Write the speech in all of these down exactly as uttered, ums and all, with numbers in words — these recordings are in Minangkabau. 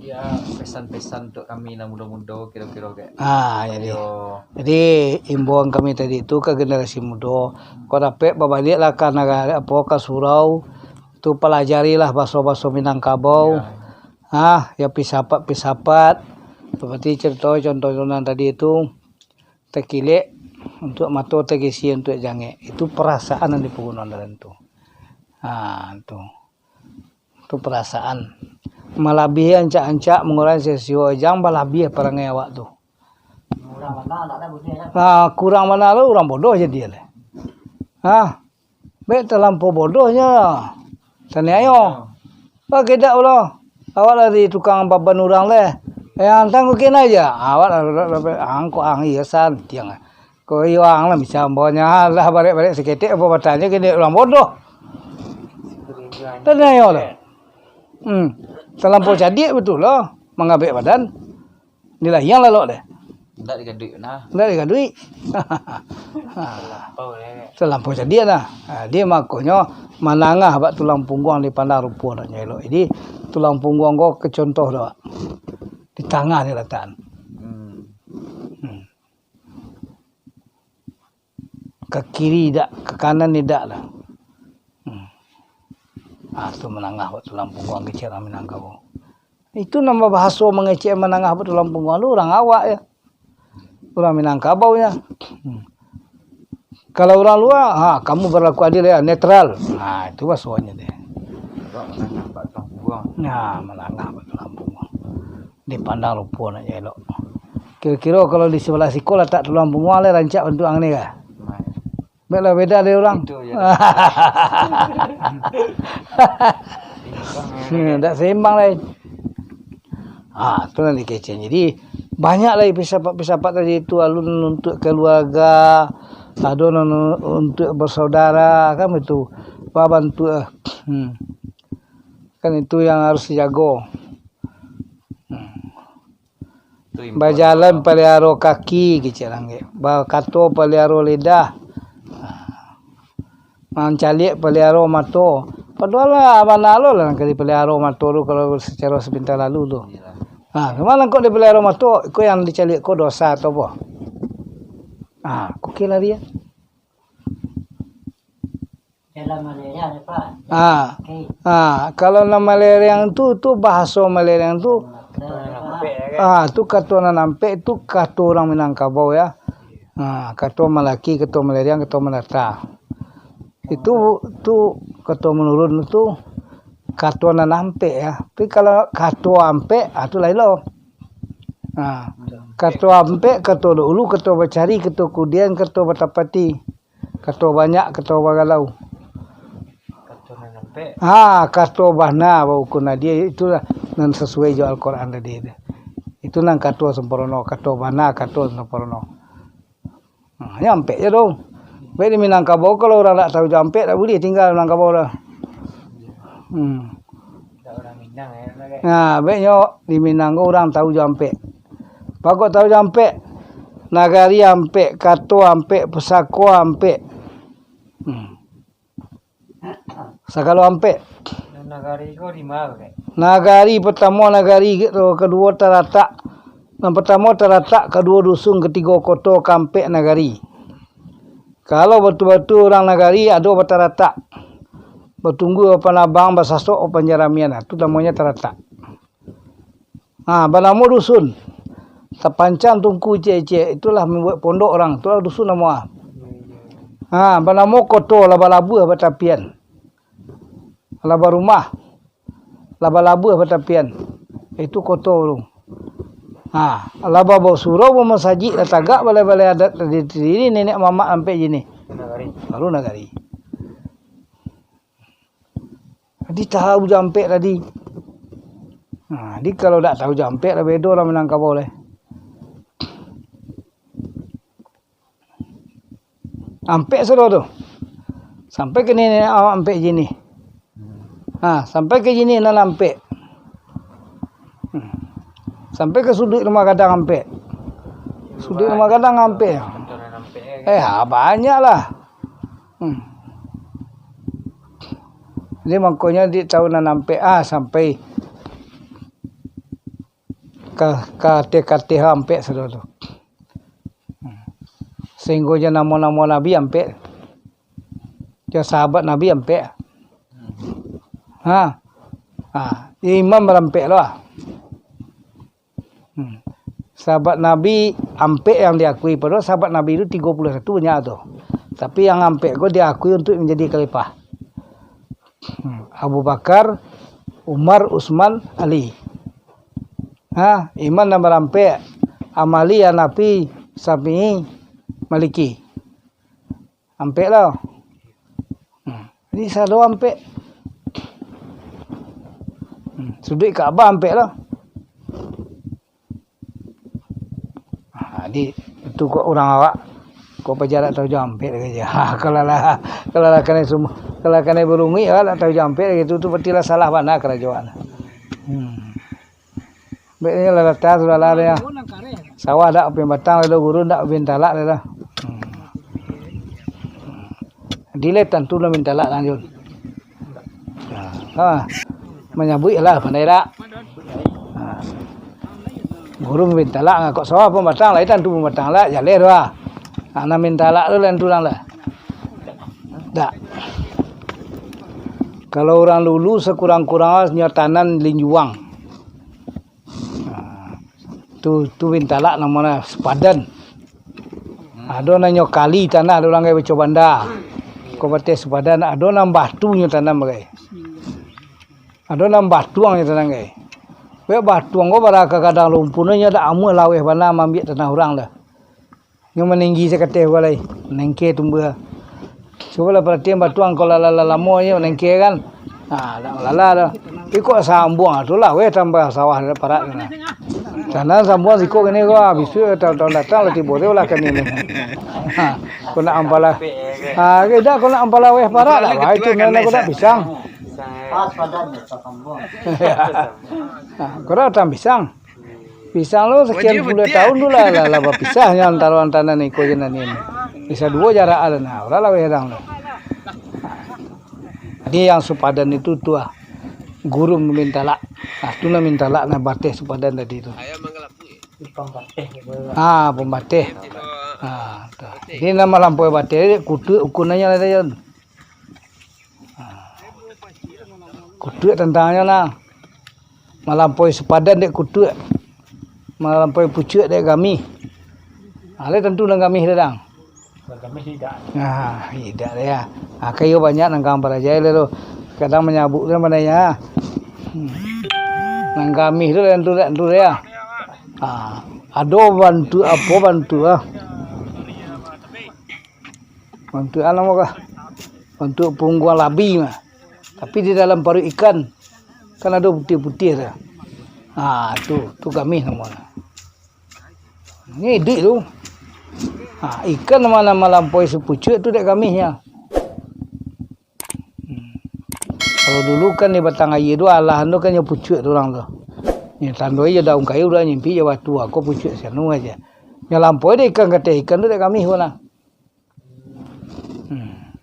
Ya, pesan-pesan untuk kami nan mudo-mudo, kiro-kiro kayak Ah, jadi, ayo. Jadi imbauan kami tadi tu ka generasi mudo, kok dapek babaliaklah ka nagara, apo, ka surau, tu palajarilah baso-baso Minangkabau. Ya. Ah, ya, pisapat-pisapat, seperti cerito contoh nan tadi tu, takilek untuk mato, tagisi untuk jangek. Itu perasaan nan dipagunoan dalam tu. Ah, tu. Tu parasaan. Malabiah ancak-ancak mangurangi sio-sio, jan balabiah parangai awak tu. Kurang bana, tak ada gunanya. Nah, kurang bana lo, urang bodoh jadi lah. Ha? Baik talampau bodohnyo. Taniayo. Ba kedak pulo. Awak lah di tukang baban urang leh. Yang tanggukin aja. Awak lah, lah, lah, lah, angkok ang iya santiang. Ko iyo ang lah bisa ambo nya lah barek-barek saketek apo batanyo kini urang bodoh. Taniayo lah. Hmm. Talampau cadiak batua lo mangabek badan. Dilayang lalok deh. Ndak digaduik nah. Ndak digaduik. Talampau deh. Talampau cadiak nah. Ha, dia makonyo manangah bak tulang pungguang dipandang rupo nak nyo elok. Jadi tulang pungguang ko ke contoh tu. Di tangah dia latakan. Hmm. Hmm. Ka kiri idak, ka kanan idak lah. Hmm. Ah, tu manangah bak tulang pungguang kecek urang Minangkabau. Itu nan babahaso mangecek manangah bak tulang pungguang tu urang awak ya. Urang Minangkabau ya. Hmm. Kalau urang lua, ha, kamu berlaku adil ya, netral. Ha, itu bahasonyo deh. Awak manangah bak tulang pungguang. Nah, manangah bak tulang pungguang. Dipandang rupo nak elok. Kiro-kiro kalau di sabalah siko latak tulang pungguang lai rancak bantuak ang ni kah? Baiklah beda dari urang. Itu je. Hmm, tak seimbang lai. Ha, tu nan dikecek. Jadi banyak lai filsafat-filsafat tadi tu, alun untuk keluarga, ado nan untuk bersaudara, kan begitu. Babantuak. Hmm. Kan itu yang harus dijago. Hmm. Bajalan paliharo kaki, kecek langik. Bakato paliharo lidah. Mancaliak paliharo mato. Padohal lah, bana lo lah nan ka dipaliharo mato tu kalau sacaro sapinta lalu tu. Iyolah. Ha, cuma nan kok dipaliharo mato, iko yang dicaliak ko dosa atau apo? Ha, kok kilarian. Dalam maleriang, Pak. Ah. Okey. Ah, kalau nan maleriang tu, tu bahaso maleriang tu. Betul, Pak. Ah, tu kato nan ampek tu kato urang Minangkabau ya. Ah, kato malaki, kato maleriang, kato manata. Itu tu kato manurun tu kato nan ampek ya. Tapi kalau kato ampek, ah, tu lain lo. Ah, kato ampek, kato dahulu, kato bacari, kato kudian, kato batapati. Kato banyak, kato bagalau. Kato nan ampek. Ha, kato bana baukun adia, itulah nan sasuai jo Al-Quran tadi tu. Itu nan kato sampurno, kato bana, kato sampurno. Ha, nyo ampek je tu. Baik di Minangkabau, kalau urang dak tahu jo ampek, dak buliah tingga Minangkabau lah. Hmm. Dak urang Minang, ya, lah, kan? Nah, baiknyo di Minang ko urang tahu jo ampek. Pokok tahu jo ampek. Nagari ampek, kato ampek, pusako ampek. Hmm. Sagalo ampek. Nagari ko di ma, Kak? Nagari pertamo nagari, kaduo taratak. Nan pertamo taratak, kaduo dusun, katigo koto, kaampek nagari. Kalau batua-batua urang nagari, ado bataratak. Batunggua, bapanabang, basasok, bapanjaramian. Nah, tu namonyo taratak. Ha, banamo dusun. Tapancang tungku icek-icek, itulah mambuek pondok urang, itulah dusun namo ah. Ha, banamo koto, laba-labuah batapian. Laba rumah, laba-labuah batapian. Itu koto tu. Ha, laba basurau, bamasajik, lah tagak balai-balai adat tadi, nenek mamak ampek jinih. Nagari. Baru nagari. Jadi tahu jo ampek tadi. Nah, jadi kalau dak tahu jo ampek lah bedo lah Minangkabau leh. Ampek sudah tu. Sampai ke nenek awak ampek jinih. Ha, sampai ke jinih nan ampek. Hmm. Sampai ke suduik rumah gadang ampek. Suduik rumah gadang ampek. Eh, ha, banyak lah. Hmm. Jadi, mangkonyo di taun nan ampek, ah, sampai ka-, kateh-kateh ampek sado tu. Sahinggo jo namo-namo Nabi ampek. Jo sahabat Nabi ampek. Ha. Ha, imam barampek lo ah. Hmm. Sahabat Nabi ampek yang diakui, padahal sahabat Nabi tu tigo puluah satu banyak tu. Tapi yang ampek ko diakui untuk manjadi khalifah. Hmm. Abu Bakar, Umar, Utsman, Ali. Ha, imam nan barampek, Hambali, Hanafi, Syafi'i, Maliki. Ampek lah. Hmm. Jadi sado ampek. Hmm. Suduik Ka'bah ampek lah. Ha, di, itu kok urang awak, kok paja dak tahu jo ampek lagi je. Ha, kalau lah, kalau lah kanai sum-, kalau kanai barunguik awak dak tahu jo ampek lagi, tu, tu berarti lah salah bana karajo awak. Hmm. Baiknyo lah datang sudah lah dia. Sawah dak pian batang lah, gurun dak pian talak lah. Hmm. Dile tantu lah minta talak lanjut. Ha. Ha. Manyabuik lah, pandai dak? Ha. Gurun minta talak ngakok sawah pun batang lah, tantu pun batang lah, jaleh tu lah. Ha, nan minta talak tu lah, tu lah. Dak. Kalau urang dulu sakurang-kurang nyo tanan linjuang. Ha, tu, tu minta talak namonyo sepadan. Ado nan nyo kali tanah, ado urang gai baco banda. Ko bateh sepadan, ado nan batu nyo tanam bagai. Ado nan batuang nyo tanam gai. Bek batuang ko bara ka gadang lumpur nyo dak amuah laweh bana maambiak tanah urang dah. Nyo maninggi sakateh pulo lai, nengke tumbuah. Cubolah paratian batuang, kalau lah, lah, lah lamo nyo nengke kan. Ha, dak malala doh. Iko sambuang tu lah, weh, tambah sawah dak parak tu nah. Sana sambuang siko kini ko, ha, bisuak taun-taun datang lah tibo tu lah kini ni. Ha, ko nak ampala. Ha, dak ko nak ampala weh parak dak, wah, itu nan ko dak pisang. Ha, ko dak batang pisang. Pisang lo sakian puluah taun tu lah, lah, lah bapisah nyo antaro antana nan iko jo nan ini. Bisa duo jarak lah, nah, urang lah weh dang tu. Jadi yang supadan itu tu ah, gurun minta talak. Nah, tu nan minta talak, nah, bateh supadan tadi tu. Ah, pambateh. Ah, tu. Jadi nan malampaui bateh, kutuak ukunnyo lah tadi tu. Ah. Kutuak tantangnyo nah. Malampaui supadan dek kutuak. Malampaui pucuak dek gamih. Ha, lai tantu nan gamih tu, dang. Gamih idak. Nah, idak lah ya. Ha, kayo banyak nan kang barajai lah tu. Kadang manyabuik tu pandai nya. Hmm. Nan gamih tu lah tantu, tantu lah ya. Ha, ado bantuak apo bantuak ah. Bantuak apo namo kah? Bantuak pungguang labi mah. Tapi di dalam paruik ikan, kan ado putiah-putiah tu. Ha, tu, tu gamih namonyo. Ni iduik tu. Ha, ikan nan malampaui sapucuak tu dek gamihnyo. Hmm. Kalau dulu kan di batang aia tu, alahan tu kan nyo pucuak tu urang tu. Nyo tandoi jo daun kayu, urang nyimpik jo batu, ako pucuak sianu aja. Nyo lampaui dek ikan, kateh ikan tu dek gamih pulo. Hmm.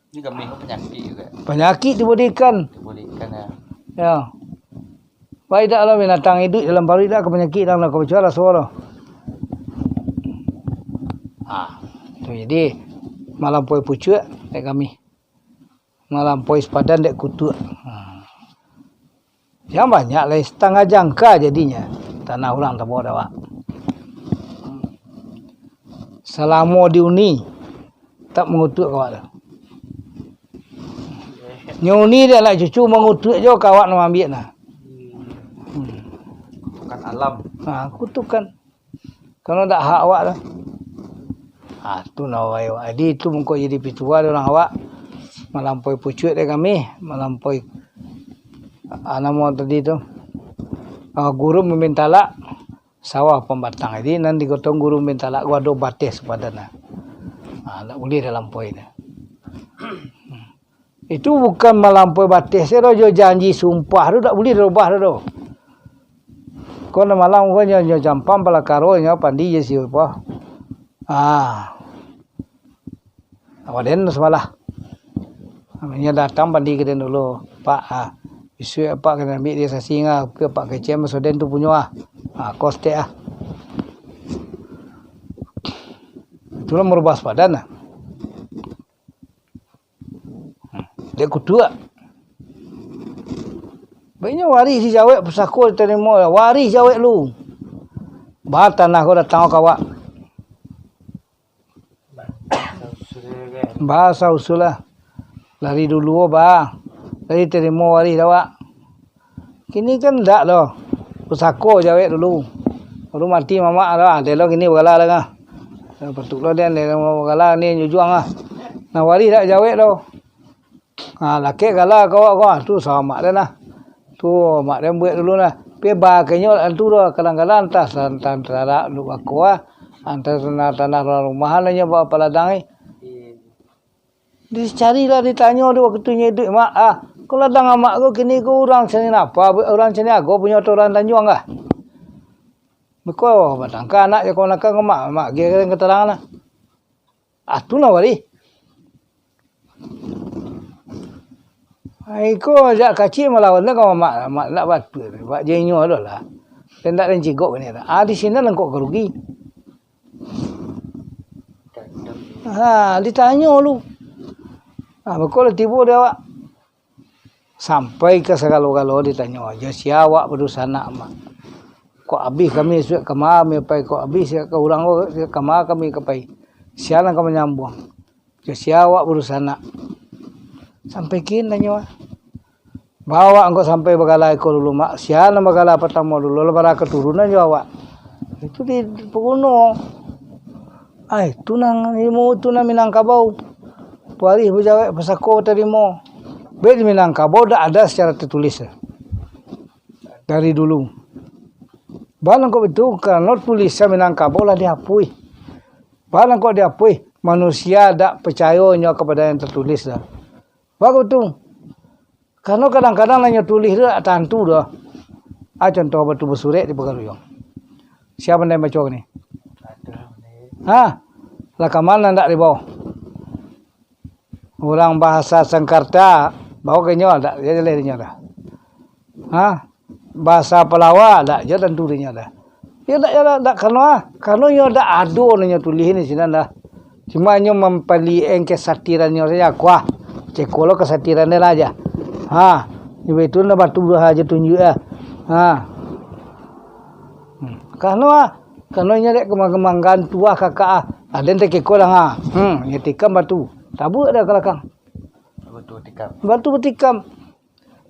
Ini gamih ko panyakik juga. Panyakik tibo di ikan. Tibo di ikan, ya. Ya. Baik dak lah binatang iduik dalam paruik dak ka panyakik dak lah ka bacual raso lo. Ah, tu jadi malampaui pucuak dek gamih. Malampaui sepadan dek kutuak. Ha. Jan banyak lai, satangah jangka jadinyo tanah urang tabao dek awak. Salamo diuni, tak mangutuak awak tu. Nyo uni dek anak cucu, mangutuak juo ka awak nan maambiak nah. Hmm. Kutukan alam. Ha, kutukan. Karano dak hak awak tu. Ah, tu nah, wai, wai. Jadi, tu mangko jadi pitua dek urang awak. Malampaui pucuak dek gamih, malampaui, ah, namo tadi tu, ah, gurun minta talak, sawah pambatang. Jadi, nan digotong gurun minta talak, ko ado bateh sapadan nah. Ah, dak buliah dilampaui tu. Hmm. Itu bukan malampaui bateh se doh, jo janji sumpah tu dak buliah dirubah doh. Ko nan malam ko nyo, nyo campang palakaro nyo pandi je si apo. Ah. Awak den samalah. Nyo datang pandi ka den dulu, Pak, ah. Isuak apak ka ambiak di sasing ah, ke apak kecek masoden tu punyo ah. Ha, ko setek ah. Itulah marubah sapadan lah. Hmm, dek kutuak. Baiknyo warih dijawek, pusako ditarimo, warih jawek lu. Ba tanah ko datang ka awak. Ba asal usul lah. Dari dulu ba. Dari tarimo warih dek awak. Kini kan ndak doh. Pusako jawek dulu. Baru mati mamak doh. Ah, dek lo kini bagala lah kah. Patuik lo den, dek lo bagala ni jujuang lah. Nah, warih dak jawek doh. Ha, lakek gala ka awak ko, ah, tu samo den lah. Tu mak den buek dulu lah. Pi bakenyo tu doh, kadang-kadang antah san-, antah tarak duk bako ah, antah tanah-tanah rumah-rumahan lah nyo ba-, paladang eh. Dicari lah, ditanyo di wakatu nyo iduik, "Mak, ah, ko ladang amak ko kini ko urang cani napa, urang cani ago punyo atau urang Tanjuang kah?" Beko batangka anak jo kawan-kawan ko, mak, mak agiah keterangan lah. Ah, tu nah warih. Ai ko jak kacik malawan tu ka mamak, mak nak batua tu, buek jo inyo tu lah. Dan dak den cigok kini tu. Ah, di sinan angkok ka rugi. Ha, ditanyo lu. Ha, beko lah tibo di awak. Sampai ka sagalo-galo ditanyo, "Jo sia awak badunsanak, Mak? Kok abih kami, suak kama kami pai, kok abih sia ka urang ko, suak kama kami ka pai? Sia nan ka manyambuang? Jo sia awak badunsanak?" Sampai kin tanyo, ah. Bawa angkau sampai bagala iko dulu, Mak. Sia nan bagala patamo dulu, lah bara katurunan jo awak. Itu di paguno. Ai, tu nan ilmu, tu nan Minangkabau. Warih bajawek, pusako tarimo. Bek di Minangkabau dak ada secara tertulis. Dari dulu. Barang kok itu, karano tulisan Minangkabau lah diapuih. Barang kok diapuih, manusia dak percayo nyo kepada yang tertulis dah. Bagus tu. Karano kadang-kadang lah nyo tulih tu dak tantu doh. Ah, contoh batu basurek di Pagaruyuang. Sia pandai baco ko ni? Ha? Lah ka ma nan dak di bawah? Urang bahasa Sangkarta, bawah ka inyo, dak, dak jaleh di inyo dah. Ha? Bahasa Palawa, dak jo tantu di inyo dah. Yo dak, yo dak, dak kano ah. Kano nyo dak ado nan nyo tulih di sinan dah. Cuma nyo mampaliek-an kasatirannyo sajo, kuah. Ceko lo kasatirannyo lah aja. Ha, ibo itu nah batu buah aja tunjuak ah. Ha. Hmm. Kano ah, kano inyo dek kemang-kemangkan tuah kakak ah. Aden takeko lah ha. Hmm, nyo tikam batu. Tabuak dah ka lakang. Batu batikam. Batu batikam.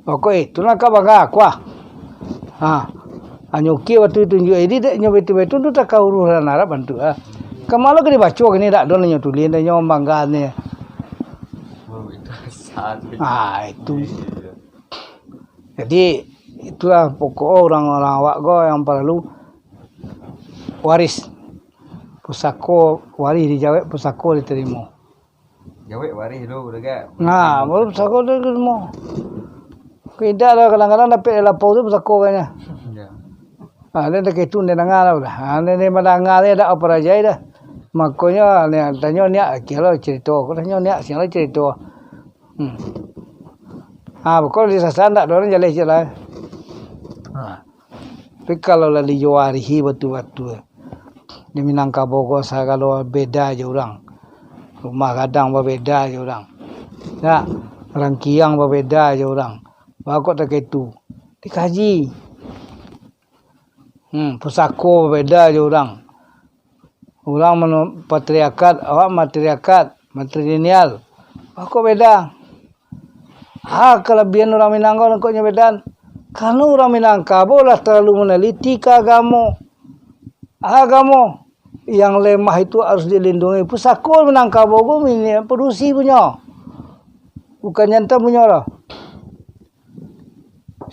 Pokok itu lah ka bangga kuah. Ha. Hanyo ukia batu tunjuak, jadi dek nyo baitu-baitu tu takah urusan Arab bantuak ah. Ka ma lo ka dibaco kini dak ado nyo tulih, dak nyo bangga ni. Oh, itu satu. Ah, itu. Iya. Jadi itulah pokok urang-urang awak ko yang paralu waris. Pusako warih dijawek, pusako ditarimo. Jawek warih dulu, budak. Nah, baru pusako tu, tu semua. Indak lah, kadang-kadang dapek di lapau tu pusako kayaknya. Ya. Ha, dia dah ketu, dia dengar lah udah. Ha, dia, dia mandanga dia dak apa rajai dah. Makonyo, ni, tanyo niak, kiro cerito. Aku tanyo niak, siang lah cerito. Hmm. Ha, kalau di sasaran dak ada orang jaleh je lah. Ha. Tapi kalau lah dijawarihi batua-batua, di Minangkabau ko sagalo beda jo urang. Rumah gadang babeda jo urang. Ya, rangkiang babeda jo urang. Bakok takaitu. Dikaji. Hmm, pusako babeda jo urang. Urang manu-, patriarkat, awak matriarkat, matrilineal. Bakok beda. Ha, kalabiahan urang Minang ko, kok nyo bedaan. Karano urang Minangkabau lah talalu manaliti ka agamo. Agamo yang lemah itu harus dilindungi. Pusako Minangkabau ko mini-, padusi punyo. Bukan jantan punyo lah.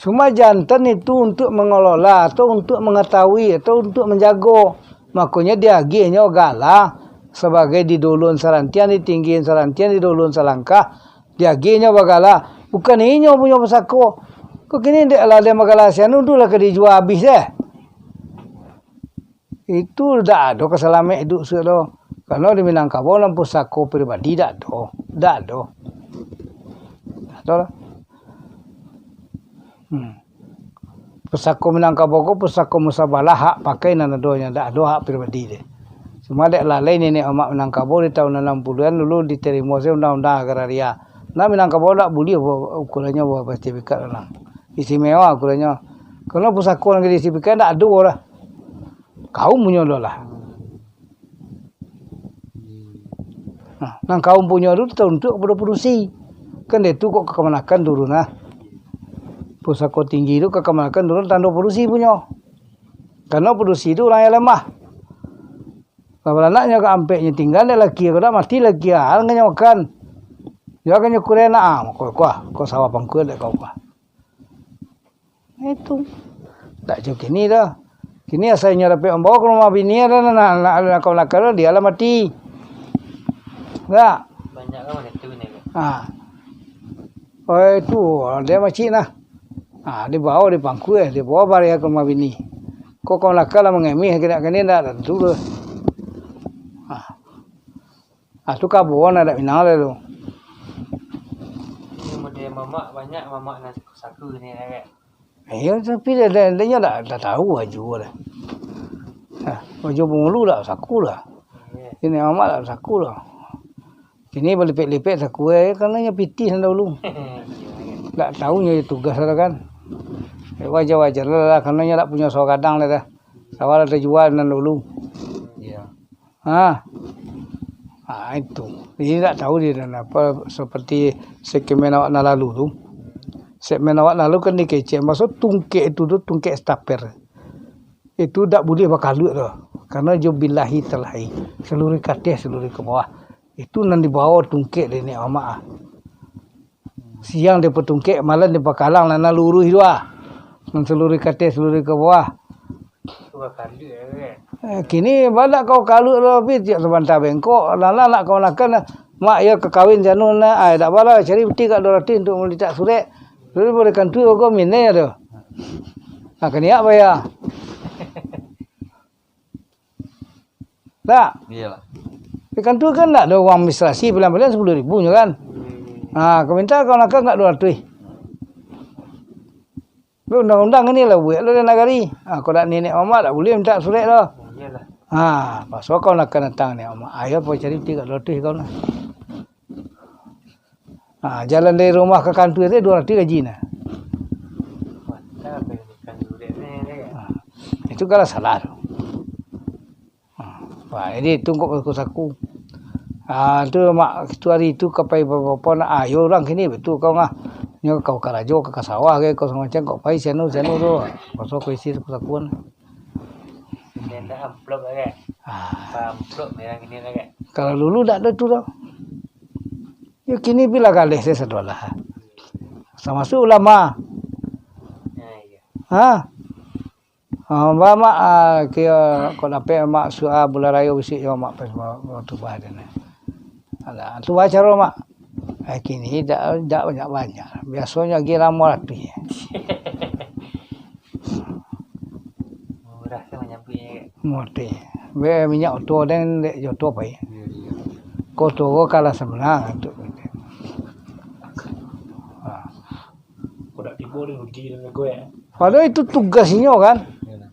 Cuma jantan itu untuk mengelola atau untuk mengetahui atau untuk menjago. Makonyo diagiahnyo gala sabagai di dulun sarantian, di tinggian sarantian, di dulun salangkah. Diagiahnyo bagala. Bukan inyo punyo pusako. Kok kini dek lah dia bagala sianu tu lah ka dijua abih deh. Itu dak ado ka salamek iduik sudah doh. Karano di Minangkabau dalam pusako pribadi dak ado. Dak ado. Dak ado lah. Hmm. Pusako Minangkabau ko pusako musabalah, hak pakai nan adonyo, dak ado hak pribadi deh. Cuma dek lalai niniak mamak Minangkabau di tahun anam puluahan dulu ditarimo se undang-undang agraria. Nah, Minangkabau dak buliah ba-, ukurannyo ba-, basertifikat lah. Istimewa ukurannyo. Karano pusako nan ka disertifikat dak ado lah. Kaum punyo lo lah. Nah, nan kaum punyo tu tauntuak kapado padusi. Kan dek tu kok ka kamanakan turun lah. Pusako tinggi tu ka kamanakan turun tando padusi punyo. Karano padusi tu urang yang lamah. Lah baranaknyo ka ampeknyo tingga dek laki, kok dak mati laki, ah, nyo makan. Yo kan nyo kurang anak, ah, ko, ko, ko sawah pangkua dek kau, ko. Itu. Dak jo kini doh. Kini asa inyo dapek mambawa ka rumah bini, ado nan, nan, nan, nan kawan-kawan, dia lah mati. Dak? Banyak kan wanita bini tu. Ha. Oh, itu, dia macik nah. Ha, dibawa di pangkua, dibawa baliak ka rumah bini. Kok kawan-kawan lah mangemih, kini, kini dak tantu doh. Ha. Ah, tu kabuan adat Minang lah tu. Ini model mamak banyak, mamak nan saku-saku ni, ya, kan? Iyo, tapi dia, dia, dia nyo dak, dak tahu baju lah. Ah, baju pangulu dak saku lah. Iyo. Ini mamak dak saku lah. Ini balipek-lipek saku, eh, karano nyo pitih nan dahulu. Iyo, kan? Dak tahu nyo tugas lah kan. Eh, wajar-wajar lah, karano nyo dak punyo sawah gadang lah dah. Sawah lah tajual nan dahulu. Iyo. Ha. Ha, itu. Jadi, indak tahu dia dan apa, seperti segmen awak nan lalu tu. Segmen awak lalu kan dikecek, maksud tungkek itu tu, tungkek staper. Itu dak buliah bakaluak tu. Karano jo bilahi talahi. Saluruih kateh, saluruih ka bawah. Itu nan dibawa tungkek dari Nek Mamak ah. Siang dipatungkek, malam dipakalang, lah nan luruih tu ah. Nan saluruih kateh, saluruih ka bawah. Eh, kini badak kau kaluak tu, tapi tiap sabanta bengkok, lah, lah nak kau nakan, mak, iyo ka kawin si anu, nak, ai, dak bala, cari piti ka duo ratuih untuak malitak surek. Lalu boleh kantua kau minai tu. Nah, kaniak bayar. Tak? Iyolah. Di kantua kan ndak ado uang administrasi, paliang-paliang sapuluah ribu nyo kan. Hmm. Ha, kau minta kau nakan ka duo ratuih. Tapi undang-undang iko lah buek lo di nagari. Ha, kau dak niniak mamak dak buliah minta surek lo. Iyolah. Ha, paso kau nakan datang ni mamak. Ayo, pai cari piti ka duo ratuih kau nah. Ha, jalan dari rumah ka kantua tu duo ratuih gaji nah. Mantap, eh, bukan duit ni, ni. Ha, itu kan lah salah tu. Ha, wah, jadi tu kok saku-saku. Ha, tu mak, tu hari tu ka pai bapo nak, ah, yo urang kini batua kau ngah. Nyo kau karajo, ka, ka sawah ke, kau samacam kau pai sianu, sianu tu. Paso kau isi saku-sakuan. Dia dah amplop lah, kan? Ah. Amplop merah gini lah, kan? Kalau dulu dak ado tu doh. Yo kini bilah galeh se sadolah. Tamasuak ulama. Ya, iya. Ha? Ah, ba mak, ah, kio kok dapek mak suah bulan rayo bisuak yo mak pas ba-, ba-, tu bah ado ni. Alah, tu bah caro mak. Ai kini dak, dak banyak-banyak. Biasonyo agi lamo ratus. Murah tu manyambuiknyo, kan? Murah. Be minyak oto den dek jo oto pai. Iya, iya. Ko oto ko kalah samanang tu. Ha. Kok dak tibo den rugi den ko, ya. Padahal itu tugas inyo kan. Iya, nah.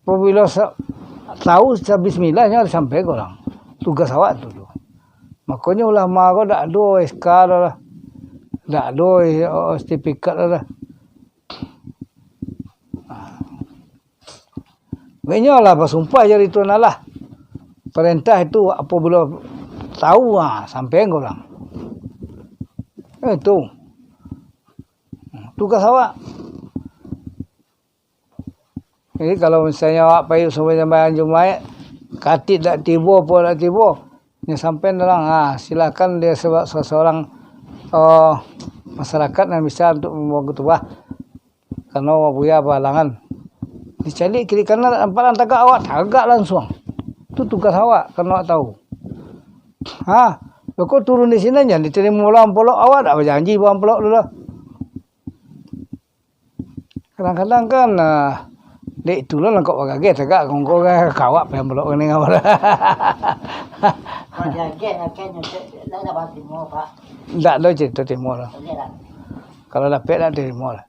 Apabila sa-, tahu sa-, bismillah nyo disampaikan ka urang. Tugas awak tu, tu. Makonyo ulama ko dak ado S K doh lah. Dak ado, eh, sertifikat doh lah. Inyo lah basumpah jari Tuhan Allah. Parentah itu apabila tahu, ha, sampaikan ka urang. Itu. Tugas awak. Jadi, kalau misalnyo awak pai sumbayang Jumaik, katik dak tibo, apo dak tibo, nyo sampaian dalam, ha, silakan dia seba-, seseorang, eh, masyarakat nan bisa untuk mambawa khutbah, karano buya bahalangan. Dicaliak kiri kanan, dak nampak nan tagak, awak tagak lansuang. Tu tugas awak, karano awak tahu. Ha, beko turun di sinan, jan ditarimo pulo amplop, awak dak bajanji bawa amplop tu doh. Kadang-kadang kan, ah, dek itu lo nangkok bagageh tagak, kongko kan kawak pai amplop kan ngawal. Bagageh lah kan, nyo cek, lah, lah, bang, timo, Pak. Ndak ado carito timo lah. Boleh lah. Kalau dapek lah tarimo lah.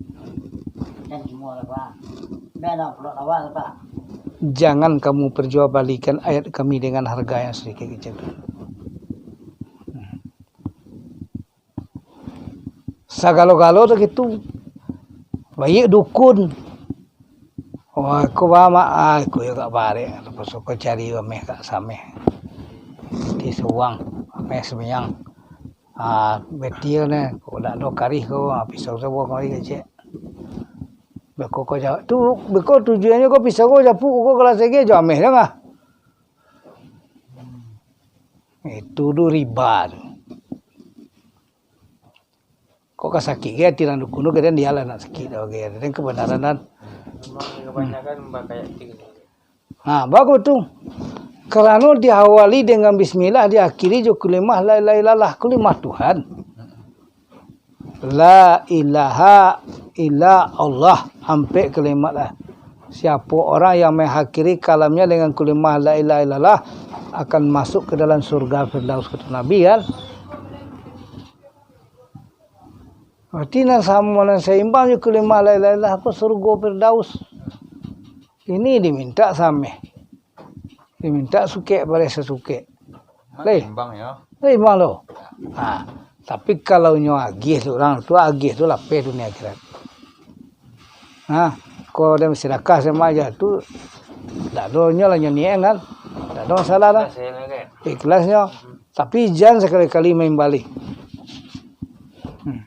Jangan kamu perjualbalikan ayat kami dengan harga yang sedikit kecil. Sagalo-galo tu gitu. Baiak dukun. Oh, ko ba mak, ah, ko yo gak barek. Paso ko cari ameh gak sameh. Ti suang, ameh samiang. Ah, betil ne, ko dak ado karih ko, ah, pisau sabuah kali kecek. Beko ko jawab, tu, beko tujuannyo ko pisau ko japuk ko kalas ege jo ameh dah. Itu tu riba tu. Kok ka sakik ge ati urang dukun tu, kadang dialah nak sakik dah, oke. Dan kebenaran dan Memang kebanyakan bakayak tu. Ha, bagus tu. Karano diawali dengan bismillah, diakhiri jo kalimah la ilaha illallah, kalimah Tuhan. La ilaha illa Allah, ampek kalimah lah. Siapo orang yang mengakhiri kalamnya dengan kalimah la ilaha illallah akan masuk ke dalam surga Firdaus, kata Nabi, kan. Berarti nan samo, nan saimbang jo kalimah la ilaha illallah, apa, surga Firdaus. Ini diminta sameh. Diminta sukek, bareh sasukek. Mak Leh. Imbang, yo. Lah imbang lo. Ha. Tapi kalau nyo agih tu urang tu, agih tu lapeh dunia akhirat. Ha. Ko ado sedekah samo aja tu, dak ado nyo lah nyo niek kan. Dak ado masalah lah. Ikhlas, yo, kan? Ikhlasnyo. Tapi jan sakali-kali maimbali. Hmm.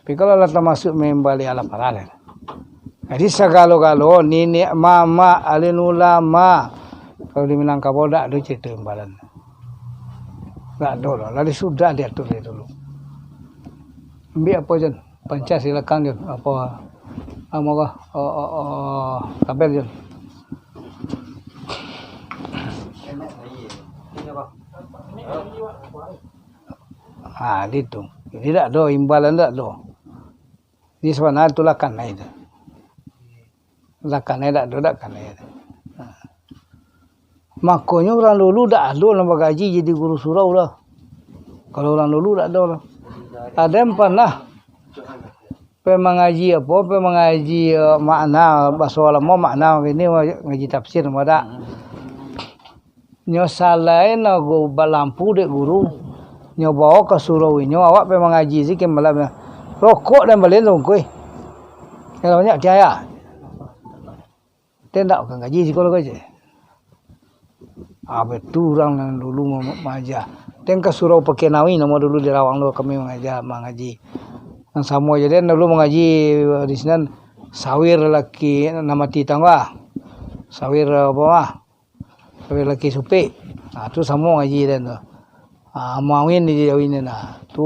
Tapi kalau lah tamasuak maimbali, alah parah lah. Jadi sagalo-galo, niniak mamak, alim ulama, kalau di Minangkabau dak ado carito imbalan. Dak ado lah, lah sudah diatur dari dulu. Ambiak apo, Jon? Pancah silakan, Jon. Apo, apo ko? Oh, oh, oh, tabel, Jon. Ha, gitu. Jadi dak ado, imbalan dak ado. Jadi sabananyo tu lah kanai tu. Lah kanai dak ado, dak kanai tu. Ha. Makonyo urang dulu dak ado nan bagaji jadi guru surau lah. Kalau urang dulu dak ado lah. Ado nan pernah pai mangaji apo, pai mangaji, eh, makna, baso lamo makna kini, ngaji tafsir, dak. Nyo salain ago balampu dek guru, nyo bao ka surau inyo, awak pai mangaji sikit malam nyo. Rokok dan balian tungkui. Yang banyak tiaya. Tendak ka ngaji sikola ko je. Ah, betu urang nan dulu ma-, maaja. Den ka surau Pakeh Nawi namo dulu di Rawang tu kami mangaja, mangaji. Nan samo je den dulu mangaji di sinan, sawir laki nan mati tangga. Sawir apa mah? Sawir laki supik. Ah, tu samo ngaji den tu. Ah, Mawin di Jawi ni nah. Tu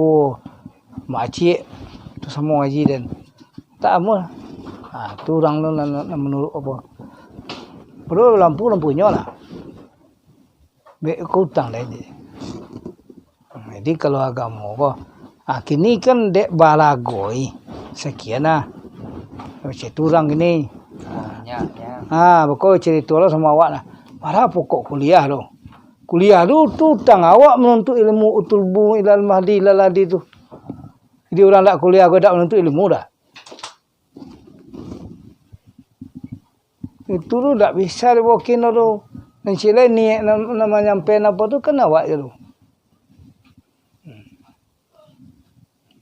Mak Acik, tu samo ngaji den. Tak amuah. Ha, tu urang tu nan, nan, nan manurut apo. Padahal lampu, lampu inyo lah. Bek ko utang lai je. Jadi kalau agamo ko, ha, kini kan dek balagoi, sakian lah. Macam tu urang kini. Banyak, ya. Ha, bako carito lah samo awak lah. Padahal pokok kuliah tu. Kuliah tu, tu utang awak manuntuik ilmu, utlubu ilal mahdi ilal lahdi tu. Jadi urang dak kuliah ko dak manuntuik ilmu dah. Itu tu dak bisa dibokin tu. Nan ciek lai niaik nan, nan manyampaian apo tu kan awak je tu.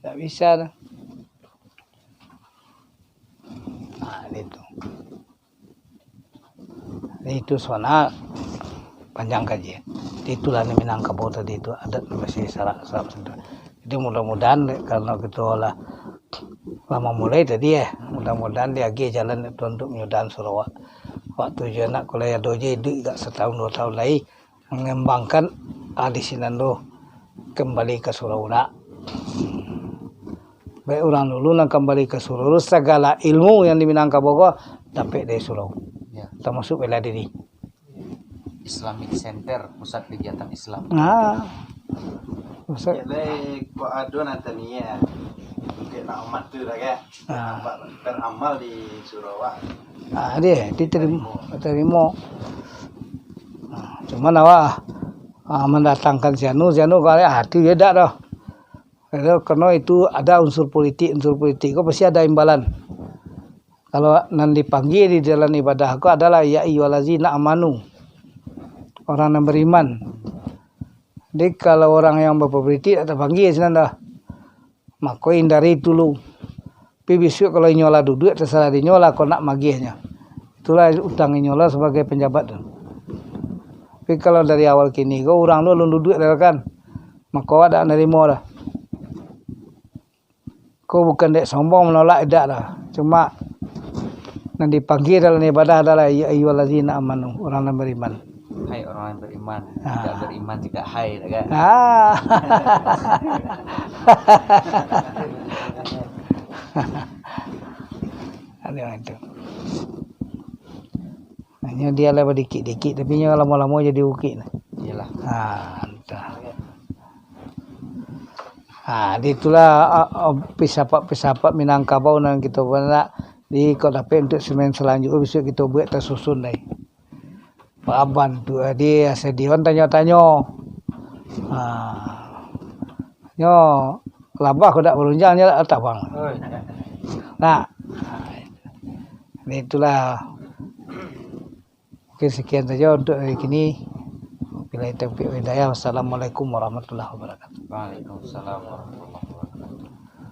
Dak bisa tu. Nah, itu. Jadi itu soal panjang kaji. Jadi itulah ni Minangkabau tadi tu, adat masih sarak, sarak macam tu. Jadi mudah-mudahan dek, karano kito lah, lah mamulai tadi, eh, mudah-mudahan diagiah jalan dek Tuhan untuk manyudahan surau awak. Waktu je nak, kalau ado je iduik gak satahun duo tahun lai, mangambangkan, ah, di sinan tu kambali ka surau dak. Baik urang dulu nan kambali ka surau, sagalo ilmu yang di Minangkabau ko dapek dari surau. Ya. Tamasuak bela diri. Islamic Center, pusat kegiatan Islam. Nah. Pusat. Jadi, kok ado nan tania, mungkin nak amat tu dah, kan? Ah. Nampak beramal di surau, ah. Ah, dia diterima, diterima. Ah, cuman awak, ah, mandatangkan si anu, si anu, kalau, ah, tu je dak doh. Karano, karano itu ada unsur politik, unsur politik ko pasti ada imbalan. Kalau nan dipanggia di dalam ibadah ko adalah, "Ya ayyuhallazina amanu," orang nan beriman. Jadi, kalau orang yang bapapolitik tak tapanggia sinan doh, mako hindari dulu. Tapi bisuak kalau inyo lah duduak, tasarah dinyo lah kok nak magiahnyo. Itulah utang inyo lah sabagai panjabat tu. Tapi kalau dari awal kini ko, urang tu alun duduak dah kan, mako awak dak narimo dah. Ko bukan dek sombong manolak, indak doh. Cuma nan dipanggia dalam ibadah adalah, "Ya ayyuhallazina amanu," orang nan beriman. Hai orang yang beriman. Ah. Tidak beriman tidak hai, dah kan? Ah. Ada itu. Hanyo dia lah badikik-dikik, tapi nyo lamo-lamo jadi bukik nah. Iyalah. Ha, entah. Ha, di itulah, ah, ah, filsafat-filsafat Minangkabau nan kito nak di kok dapek untuk semen salanjutnyo, bisuak kito buek tasusun lai. Paban tu, ah, di stadion tanyo-tanyo. Ha. Nyo labah kok dak balunjang, nyo lah tabang. Oi. Nah. Di itulah. Oke, sekian saja untuk hari ini. Wabillahi taufiq wal hidayah. Wassalamualaikum warahmatullahi wabarakatuh. Waalaikumsalam warahmatullahi wabarakatuh.